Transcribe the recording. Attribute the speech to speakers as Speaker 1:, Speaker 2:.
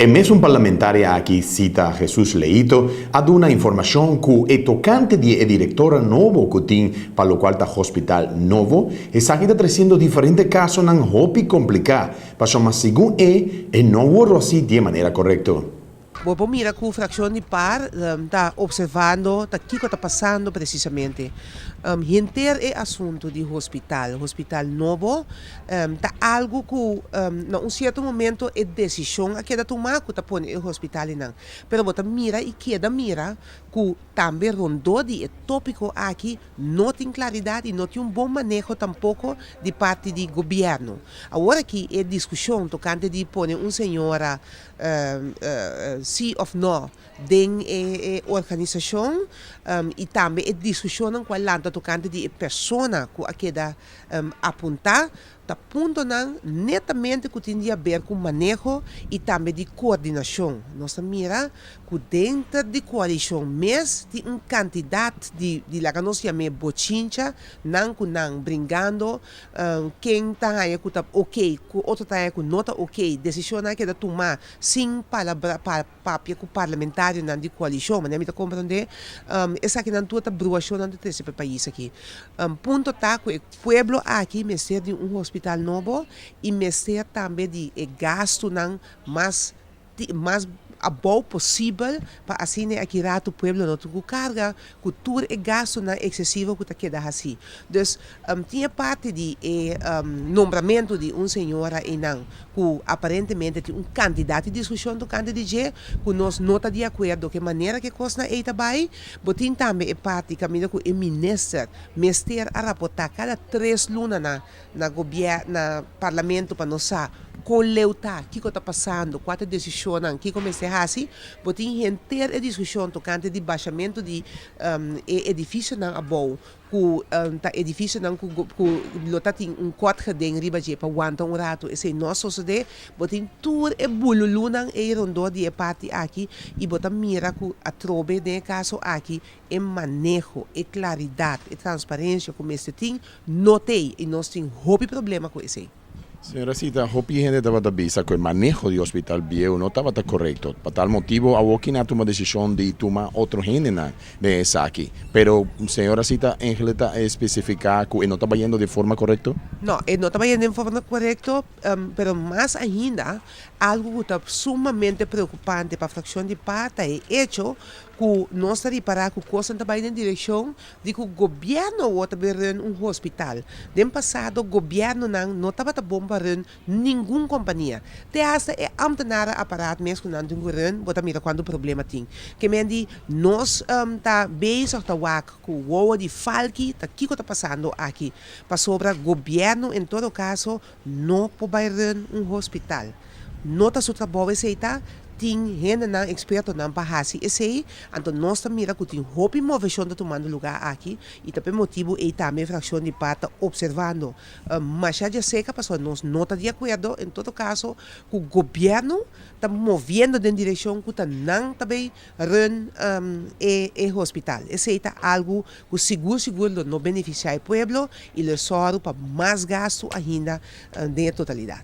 Speaker 1: E mesun parlamentaria aki, Zita Jesus Leito, a duna informashon ku e tokante di e direktora nobo ku tin pa lokual ta hospital nobo, esaki ta tresiendo diferente kasonan hopi kompliká, pasobra segun e, e no wòrdu hasi di e manera korekto.
Speaker 2: Bo por mira ku frakshon di par ta opservando ta kiko ta pasando presisamente. Henter e asuntu di hospital, hospital nobo, ta algu ku na un sierto momento e desishon a keda tumá ku ta pone e hospitalnan. Pero bo ta mira i keda mira ku tambe rondó di e tópiko aki no tin klaridat i no tin un bon maneho tampoko di parti di gobièrnu. Awor aki e diskushon tokante di pone un señora si òf nò den e organisashon i tambe e diskushonnan ku a lanta tokante di e persona ku a keda apuntá ta puntonan netamente ku tin di haber ku maneho i tambe di koordinashon. Nos ta mira ku denter di koalishon mes tin un kantidat di di laga nos yam'é bochincha nan ku nan bringando Ken ta haña ku ta oke, ku otro ta haña ku no ta oke. Desishonnan a keda tumá sin palabra, papia ku parlamentarionan di koalishon. Manera mi ta komprondé, esakinan tur ta bruashonnan ta trese pa e pais aki. Punto ta ku e pueblo aki mester di un hospital nobo i mester tambe di e gastunan mas mas abou posibel pa asina e aki rato pueblo no tin ku karga ku tur e gastunan eksesivo ku ta keda hasi. Dus tin e parti di e nombramentu di un señora einan ku aparentemente tin un kantidat di diskushon tokante di dje ku nos no ta di akuerdo ku e manera ku e kosnan ei ta bai. Bo tin tambe e parti kaminda ku e minister mester a raportá kada tres luna na na gobier na parlamento pa nos sa kon leu ta, kiko ta pasando, kua ta e desishonnan, kiko mester hasi, bo tin henter e diskushon tokante di bashamentu di e edifisionan abou ku ta edifisionan ku ku lo ta tin un kort geding riba dje pa wanta un ratu, esei no a sosodé, bo tin tur e bululunan ei rondó di e parti aki i bo ta mira ku atrobe den e kaso aki e maneho, e klaridat, e transparensia ku mester tin no t'ei i nos tin hopi problema ku esei.
Speaker 1: Señora Sita, hopi hende tabata bisa ku e maneho di hospital bieu no tabata korekto. Pa tal motibu awoki nan a tuma desishon di tuma otro hendenan den esaki. Pero señora Sita Engele ta espesifiká ku e no ta bayendo di forma korekto?
Speaker 2: No, e no ta bayendo den forma korekto, pero mas ainda algu ku ta sumamente preokupante pa frakshon di par ta e echo ku nos ta ripará ku kosnan ta bai den direkshon di ku gobièrnu awor ta bin run un hospital. Den pasado gobièrnunan no tabata bon pa run ningun kompania. Te hasta e ambtenaren aparaat mes ku nan tin ku run, bo ta mira kuantu problema tin. Ke men di nos ta bezig ta wak ku wowo di falki ta kiko ta pasando aki. Pasobra gobièrnu en todo kaso no por bai run un hospital. No ta su trabou esei ta, tin hendenan ekspertonan pa hasi esei, anto nos ta mira ku tin hopi moveshon ta tumando lugá aki i ta p'e motibu ei tambe frakshon di par ta opservando masha djaseka pasobra nos no ta di akuerdo en todo kaso ku gobièrnu ta moviendo den direkshon ku ta nan ta bay run e hospital. Esei ta algu ku sigur sigur lo no benefisiá e pueblo i lo e sòru pa mas gastu ainda den e totalidat.